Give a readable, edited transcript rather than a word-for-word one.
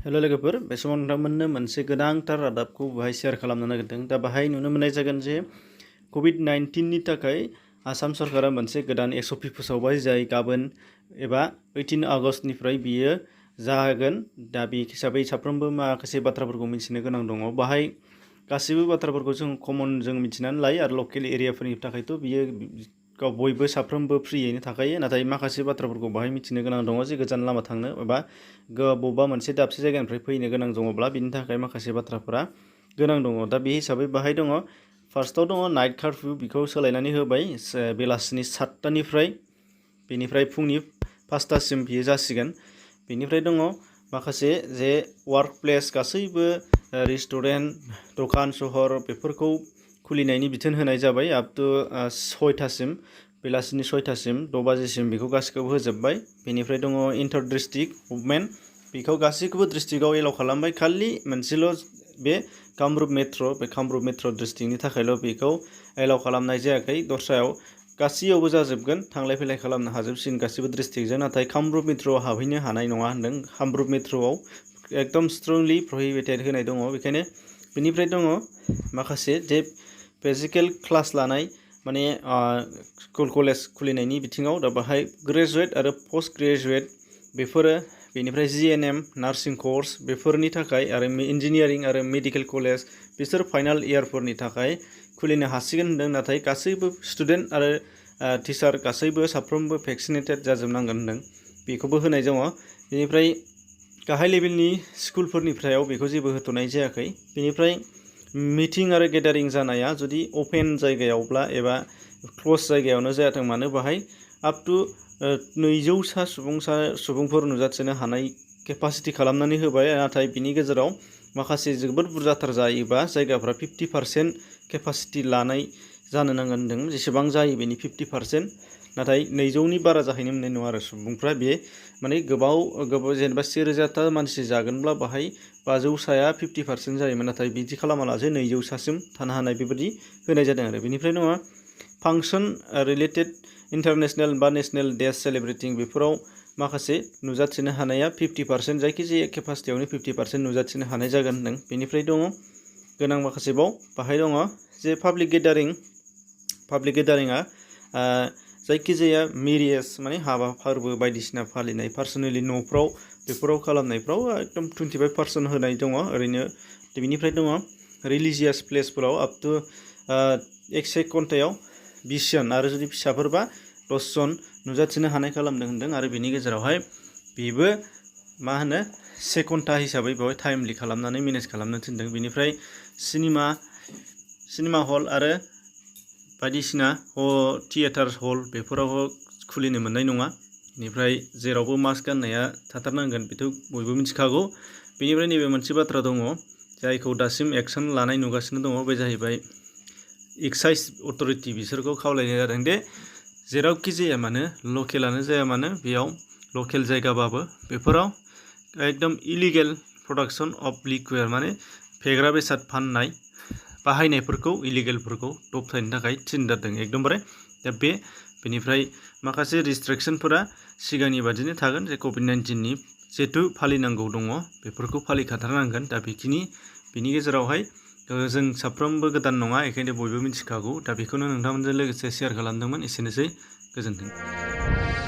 Hello लोगोफोर बे समाव नोंथांमोननो मोनसे गोनांथार रादाबखौ बाहाय शेयार खालामनो नागिरदों दा बाहाय नुनो मोननाय जागोन जे कोविड-19 नि थाखाय आसाम सरकारा मोनसे गोदान SOP फोसावबाय जाय गाबोन एबा 18 आगस्तनिफ्राय बियो जागोन दा बे हिसाबै साफ्रोमबो माखासे बाथ्राफोरखौ मिथिनो गोनां दङ बाहाय गासैबो बाथ्राफोरखौ जों कमन जों मिथिनानै लायो आरो लकेल एरियाफोरनि थाखायथ' बियो बयबो साफ्रोमबो फ्रियैनो थाखायो नाथाय माखासे बाथ्राफोरखौ बाहाय मिथिनो गोनां दङ जे गोजान लामा थांनो एबा बबेबा मोनसे दाबसे जायगानिफ्राय फैनो गोनां दङब्ला बिनि थाखाय माखासे बाथ्राफोरा गोनां दङ दा बे हिसाबै बाहाय दङ फार्स्टआव दङ नाइट कर्फ्यू बिखौ सोलायनानै होबाय बेलासिनि 7टानिफ्राय बेनिफ्राय फुंनि 5टासिम बियो जासिगोन बेनिफ्राय दङ माखासे जे वर्क प्लेस गासैबो रेस्टुरेन्ट दखान सहर बेफोरखौ खुलिनायनि बिथोन होनाय जाबाय आप टु 6टासिम बेलासिनि 6टासिम 6 बाजिसिम बेखौ गासैखौबो होजोबबाय बेनिफ्राय दङ इन्टार डिस्ट्रिक्ट मुभमेन्ट बेखौ गासैखौबो डिस्ट्रिक्टआव एलाउ खालामबाय खालि मोनसेल' बे कामरुप मेट्र' बे कामरुप मेट्र' डिस्ट्रिक्टनि थाखायल' बेखौ एलाउ खालामनाय जायाखै दस्रायाव गासैयावबो जाजोबगोन थांलाय फैलाय खालामनो हाजोबसिगोन गासैबो डिस्ट्रिक्टजों नाथाय कामरुप मेट्र'आव हाबहैनो हानाय नङा होनदों कामरुप मेट्र'आव एकदम स्ट्रंलि प्रहिबिटेड होनाय दङ बेखायनो बेनिफ्राय दङ माखासे जे फिजिकेल क्लास लानाय माने स्कुल कलेज खुलिनायनि बिथिङाव दा बाहाय ग्रेजुवेट आरो पोस्ट ग्रेजुवेट बेफोरो बेनिफ्राय GNM नार्सिं कर्स बेफोरनि थाखाय आरो इन्जिनियारिं आरो मेडिकेल कलेज बिसोर फाइनाल इयारफोरनि थाखाय खुलिनो हासिगोन होनदों नाथाय गासैबो स्टुडेन्ट आरो टिचार गासैबो साफ्रोमबो भेक्सिनेटेड जाजोबनांगोन होनदों बेखौबो होनाय दङ बेनिफ्राय गाहाय लेभेलनि स्कुलफोरनिफ्राय बेखौ जेबो होथ'नाय जायाखै बेनिफ्राय मिटिं आरो गेदारिं जानाया जुदि अपेन जायगायावब्ला एबा क्ल'ज जायगायावनो जायाथों मानो बाहाय आप टु 200सा सुबुंफोर नुजाथिनो हानाय केपासिटि खालामनानै होबाय नाथाय बिनि गेजेराव माखासे जोबोद बुरजाथार जायोबा जायगाफ्रा 50% केपासिटि लानाय जानो नांगोन होनदों जेसेबां जायो बेनि 50% नाथाय 200नि बारा जाहैनो मोननाय नङा आरो सुबुंफ्रा बे माने गोबाव जेनेबा 1000ता मानसि जागोनब्ला बाहाय 500साया 50% जायोमोन नाथाय बिदि खालामालासे 200सासिम थानो हानाय बेबायदि होनाय जादों आरो बेनिफ्राय दङ फांसन रिलेटेड इन्टारनेशनेल बा नेशनेल डेज सेलिब्रेटिं बेफोराव माखासे नुजाथिनो हानाया 50% जायखिजाया केपासिटियावनो 50% नुजाथिनो हानाय जागोन होनदों बेनिफ्राय दङ गोनां माखासेबाव बाहाय दङ जे पाब्लिक गेदारिंआ जायखिजाया मेरियास माने हाबा फोरबो बायदिसिना फालिनाय पार्सनेलि न'फ्राव बेफोराव खालामनायफ्राव एकदम 25% होनाय दङ ओरैनो बेनिफ्राय दङ रिलिजियास प्लेसफोराव आप टु 1 घन्टायाव 20 जन आरो जुदि फिसाफोरबा 10 जन नुजाथिनो हानाय खालामदों होनदों आरो बेनि गेजेरावहाय बेबो मा होनो 1 घन्टा हिसाबै बेवहाय टाइमलि खालामनानै मेनेज खालामनो थिनदों बेनिफ्राय सिनेमा हल आरो बायदिसिना थियेटार हल बेफोराव खुलिनो मोननाय नङा बेनिफ्राय जेरावबो मास्क गाननाया थाथारनांगोन बेथ' बयबो मिथिखागौ बेनिफ्राय नैबे मोनसे बाथ्रा दङ जायखौ दासिम एक्सन लानाय नुगासिनो दङ बे जाहैबाय एक्साइज अथ'रिटि बिसोरखौ खावलायनाय जादों दे जेरावखि जाया मानो लकेलानो जाया मानो बेयाव लकेल जायगाबाबो बेफोराव एकदम इलिगेल प्रडाक्सन अफ लिकुइड माने फेग्रा बेसाद फाननाय बाहायनायफोरखौ इलिगेलफोरखौ दबथायनो थाखाय थिनजादों एकदमबारे दा बेनिफ्राय माखासे रिस्ट्रिक्सनफोरा सिगांनि बादिनो थागोन जे कोविड-19नि जिहेथु फालिनांगौ दङ बेफोरखौ फालिखाथारनांगोन दा बिनि गेजेरावहाय जों साफ्रोमबो गोदान नङा बेखायनो बयबो मिथिखागौ दा बेखौनो नोंथांमोनजों लोगोसे शेयार खालामदोंमोन एसेनोसै गोजोन्थों।